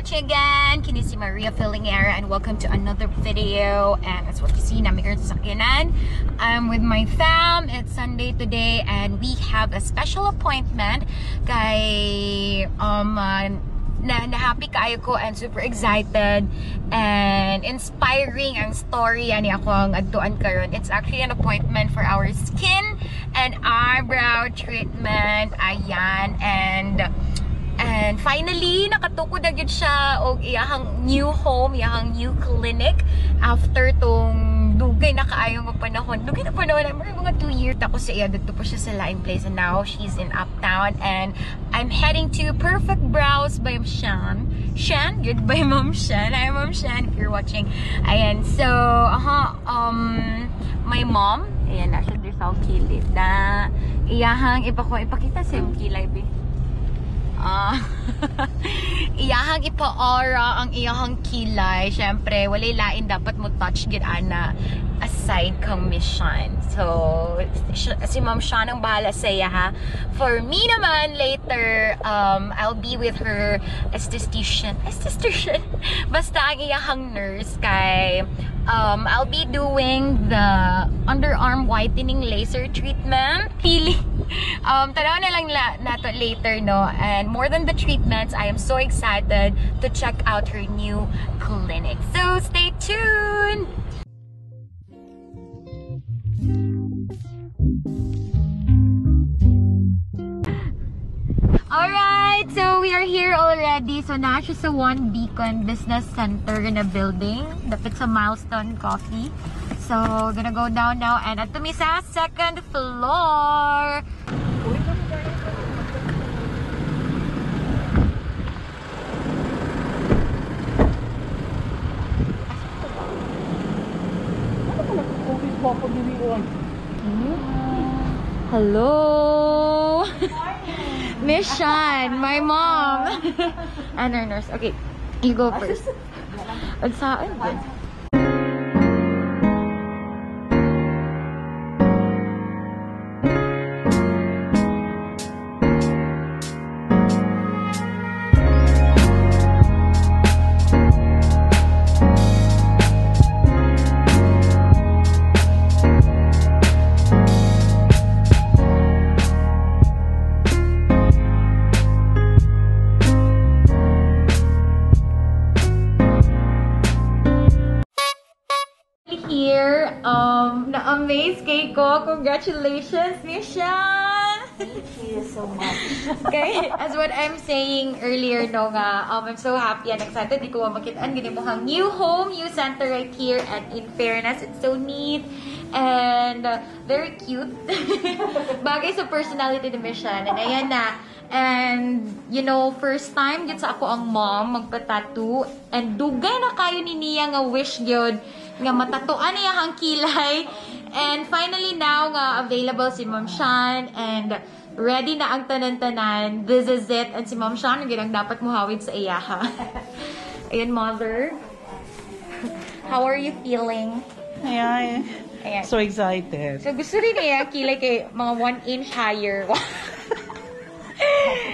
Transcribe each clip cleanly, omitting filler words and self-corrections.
watching again. Kini si Maria Feelingera and welcome to another video. And as what you see, namin sa sakyanan. I'm with my fam. It's Sunday today and we have a special appointment kay na happy kayo ko and super excited and inspiring ang story ani ako ang adtuan karon. It's actually an appointment for our skin and eyebrow treatment. Ayan, and finally nakatukod na gyud siya og iyahang new home, iyahang new clinic after tong dugay na kaayong panahon. Dugay na panahon, mga 2 years ako sa iya dito po siya sa laing place and now she's in Uptown and I'm heading to PerfectBrows by Shean. Shean, good by Mom Shean. Hi Mom Shean if you're watching. Ayan, so my mom, ayan na siya there's all kilid na iyahang ipakita sa yung kilay be. Iyahang ipa-aura ang iyahang kilay. Syempre, walay lain dapat mo touch gid ana aside kang mission. So, si Ma'am Shean ang bahala sa iya ha. For me naman, later, I'll be with her esthetician. Basta ang iyahang nurse kay I'll be doing the underarm whitening laser treatment. Tanaw na lang nato later, no? And more than the treatments, I am so excited to check out her new clinic. So, stay tuned! Alright, so we are here already. So, na siya sa One Beacon Business Center na building. Dapat sa Milestone Coffee. So, we're gonna go down now and at mi sa second floor. Hello! Miss Shean, my mom. And our nurse. Okay, you go first. Saan? Here, na-amaze kay ko. Congratulations, Miss Shean! Thank you so much. Okay, as what I'm saying earlier, no nga, I'm so happy and excited. Di ko makitaan, ganyan mo hang new home, new center right here. And in fairness, it's so neat and very cute. Bagay sa personality ni Miss Shean. And ayan na. And, you know, first time, yun sa ako ang mom, magpa-tattoo. And dugay na kayo ni niya nga wish yun, nga matatuan niya ang kilay. And finally now, nga available si Ma'am Shean. And ready na ang tanan-tanan. This is it. And si Ma'am Shean, ang dapat muhawid sa iya, ha? Ayan, mother. How are you feeling? Ayan. So excited. So, gusto rin niya kilay kay mga 1 inch higher.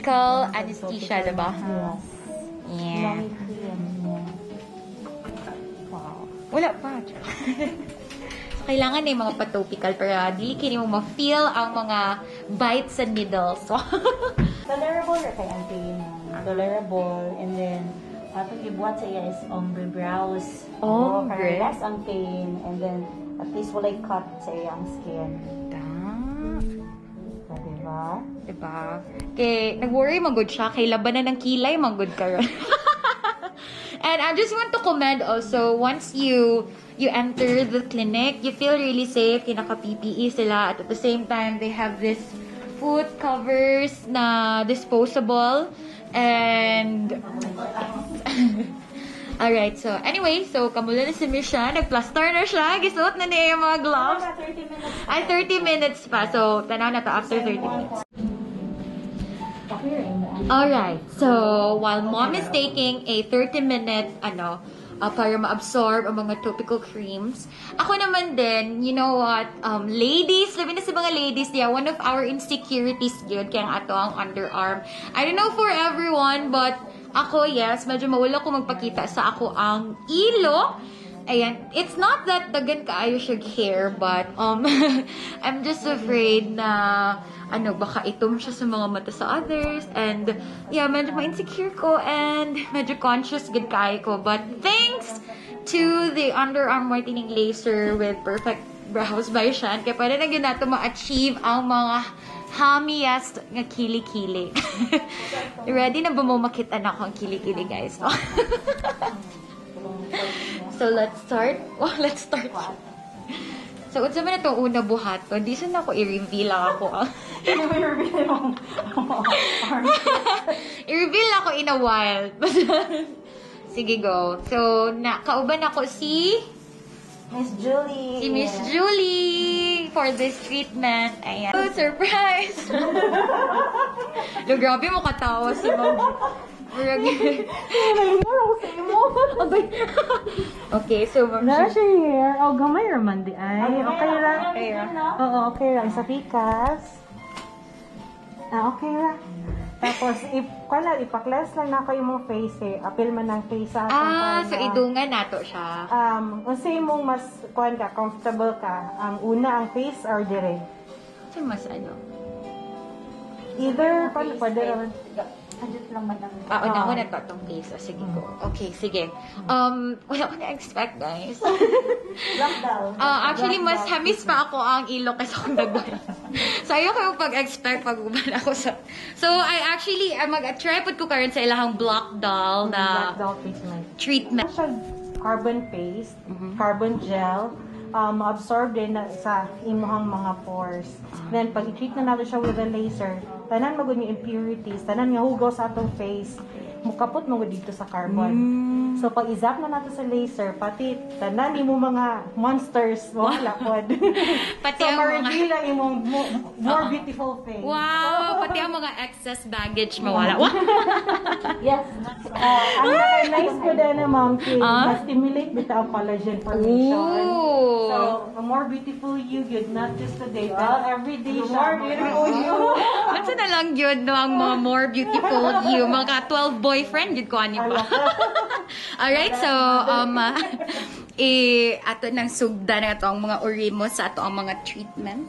Call anesthesia, diba? Yeah. Wow. Wala pa. So, kailangan na yung mga patopical para dili kini mo ma-feel ang mga bites sa needles. So, Tolerable na kay ang pain. Tolerable. And then, atong gibuhat sa iya is ombre brows. Ombre? Less ang pain. And then, at least walay cut sa iyang skin. Diba? Diba? Kay, nag-worry magod siya. Kay labanan ng kilay, magod ka rin. And I just want to commend also, once you enter the clinic, you feel really safe. Kinaka-PPE sila. At the same time, they have this foot covers na disposable. And alright, so anyway, so kamula na si Miss Shean, nag-plaster na siya, gisuot na niya yung mga gloves. Ay, 30 minutes pa, so tanaw na to after 30 minutes. Alright, so while mom is taking a 30-minute, para ma-absorb ang mga topical creams, ako naman din, you know what, ladies, labi na sa mga ladies, yeah, one of our insecurities yun, kaya ato ang underarm. I don't know for everyone, but Ako, yes, medyo mawala ko magpakita sa ako ang ilo. Ayan, it's not that dagan kaayo siya hair, but I'm just afraid na baka itom siya sa mga mata sa others, and yeah, medyo ma-insecure ko and medyo conscious gid kaayo ko, but thanks to the underarm whitening laser with PerfectBrows by Shean, kaya pwede na yun nato ma-achieve ang mga hamiest nga kili-kili. Ready na ba mo makita na ako ang kili-kili, guys? So, let's start. Oh, let's start. So, unsa man itong una buhat to? Di sa na ako i-reveal lang ako. I-reveal ako in a while. Sige, go. So, kauban ako si Miss Julie. Si Miss Julie for this treatment. Ayan. Oh, surprise! Lo, grabe mo katawa si Mom. Okay, so na siya here. Oh, gamay raman di ay. Okay ra. Oo, okay ra. Isa pikas. Okay ra. Tapos, ipaklas lang na kayo mong face eh. Apil man ang face sa atin. So idungan nato siya. Kasi mong mas, comfortable ka. Una ang face or dire? So, mas Either, pwede raman. Adjust lang man ang... Una to itong face. Sige ko. Okay, sige. Wala ko na-expect, guys. Lockdown. Actually, mas hamis pa ako ang ilo kasi akong nagwala. So, ayaw ko pag-expect pag-uban ako sa... So, mag-try po ko karon sa ilahang Black Doll na... Black Doll treatment. Carbon paste, carbon gel, absorb din sa imuhang mga pores. Then, pag i-treat na natin siya with a laser, tanan magod yung impurities, tanan nga hugaw sa atong face, mukapot mo dito sa carbon. So, pag i-zap na natin sa laser, pati tanan mo mga monsters, wala pod. Pati so, ang ma-reveal ang imong more beautiful face. Wow! Pati ang mga excess baggage mawala. Yes. Ang nice ko din na ma'am, ma-stimulate bita ang collagen formation. So, a more beautiful you, good, not just today, but every day siya. More beautiful you. Ba't na lang yun, no, ang mga more beautiful you, mga 12 boyfriend, yun ko ani pa. Alright, so, ato nang sugda na ito ang mga urimo sa ato ang mga treatment.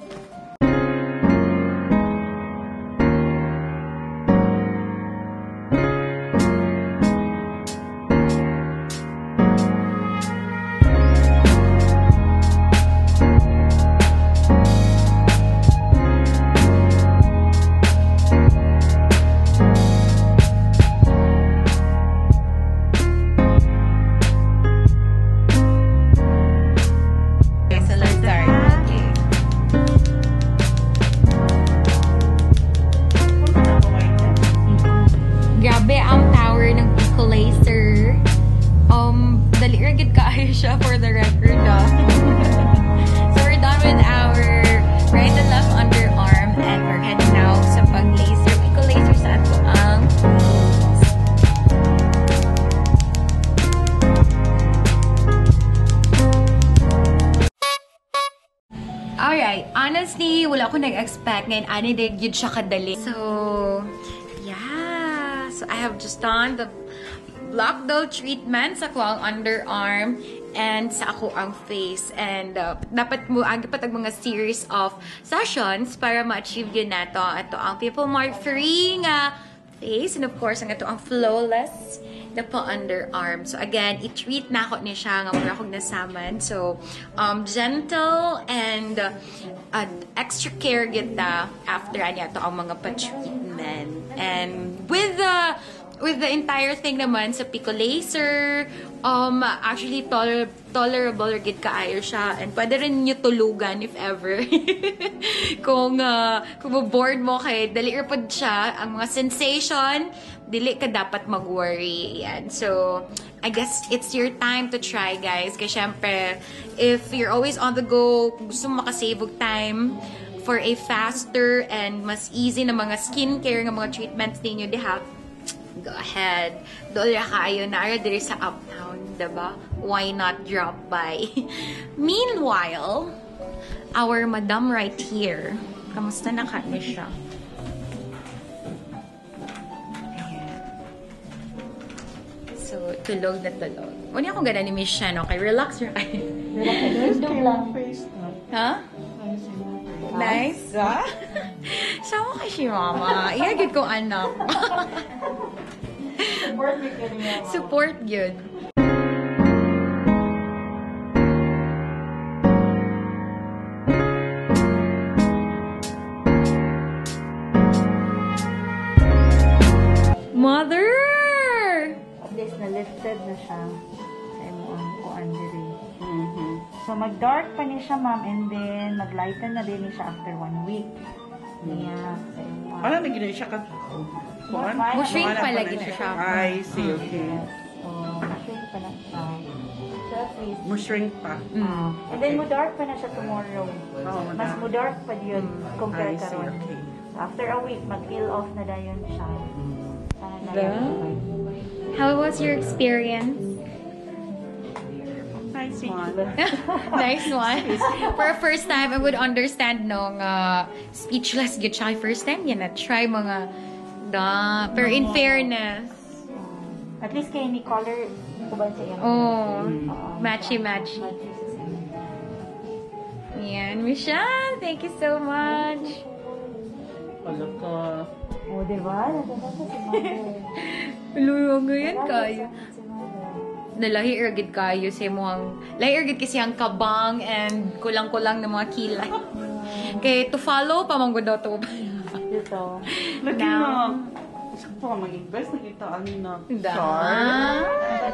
For the record, So we're done with our right and left underarm, and we're heading now sa pag-laser, pico-laser sa ato ang alright, honestly, wala ko nag-expect ngayon, anidig yun siya kadali. So, yeah. So I have just done the Black Doll treatment sa kuang underarm and sa ako ang face, and dapat mo agipat ang mga series of sessions para ma-achieve yun nato ato ang people mark free nga face, and of course ang ato ang flawless na po underarm. So again, i-treat na ako ni siya nga mura akong nasaman. So gentle and extra care kita after niya to ang mga pa-treatment, and with the entire thing naman sa pico laser, actually tolerable or gid kaayo siya, and pwede rin nyo tulugan if ever. kung bored mo kay dali pod siya ang mga sensation, dili ka dapat mag-worry. Yan. So I guess it's your time to try, guys, kasi syempre if you're always on the go, gusto mo makasave og time for a faster and mas easy na mga skincare nga mga treatments ninyo diha, go ahead. Doon kayo na diri sa Uptown, diba? Why not drop by? Meanwhile, our madam right here, kamusta na kanya siya? Ayan. So, tulog na tulog. Una akong gana ni Miss Shean, okay? Relax your eyes. Face na. Ha? Nice, ha? Sama kay si mama. Iyagid ko anak. Support me ka niya. Support yun. Mother! At least na-lifted na siya sa imuang kuan diri. So mag-dark pa niya siya, ma'am, and then mag-lighten na din siya after 1 week. Yeah, sa imuang. Ano na ginawa siya ka? Kuan? Mo-shrink Wala pala na gina siya. I see, okay. So, shrink pa na siya. So at least. Mo-shrink pa. And then mo-dark pa na siya tomorrow. Oh, Mas mo-dark pa yun compare I see, karon. okay. So, after a week, mag-peel off na dayon siya. Sana na Yeah. yan. How was your experience? Nice one. Nice one. For a first time, I would understand nung speechless gid siya. First time yan na try mga da. Pero in fairness, At least kay ni color kuban sa iyang. oh, Oo. matchy-matchy. Matchy sa same. Yan, Michelle, thank you so much. Wala ka. Oh, diba? Naganda sa si mother. Luyo ngayon kayo. Si mother. Nalahi ergid kayo sa mga lahi ergid kasi ang kabang and kulang-kulang na mga kilay. Kay to follow pa manggo daw to. Dito. Lagi Now. na. Isa pa mag-invest, nakita na. Da.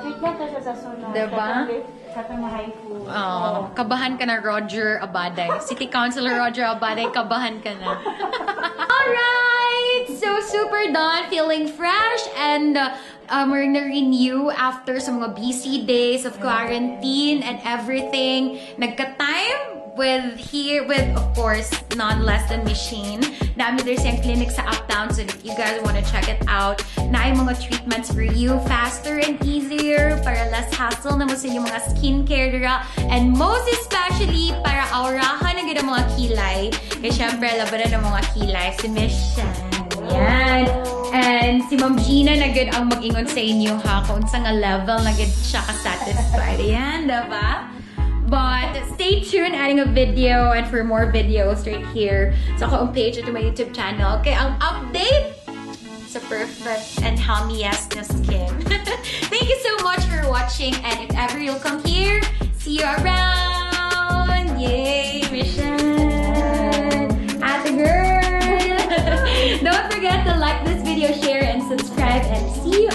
Treatment na siya sa sunod. Diba? Sa itong high food. Kabahan ka na, Roger Abaday. City Councilor Roger Abaday, kabahan ka na. Alright! So, super done. Feeling fresh and we're gonna renew after sa mga busy days of quarantine and everything. Nagka-time with of course, none less than Shean. Dami there's yung clinic sa Uptown, so if you guys want to check it out, na yung mga treatments for you, faster and easier, para less hassle na mo sa yung mga skincare dira, and most especially, para aurahan na ganda mga kilay. Kaya syempre, labanan ng mga kilay, si Miss Shean. Yan. And si Madam Gina na good ang mag-ingon sa inyo ha, kung sa nga level na good siya ka-satisfied. Yan, diba? But stay tuned, adding a video and for more videos right here sa akong page at my YouTube channel. Okay, ang update sa perfect and healthy Yass na skin. Thank you so much for watching, and if ever you'll come here, see you around. Yay, Mission! At the girl! Don't forget to like this video, share, and subscribe, and see you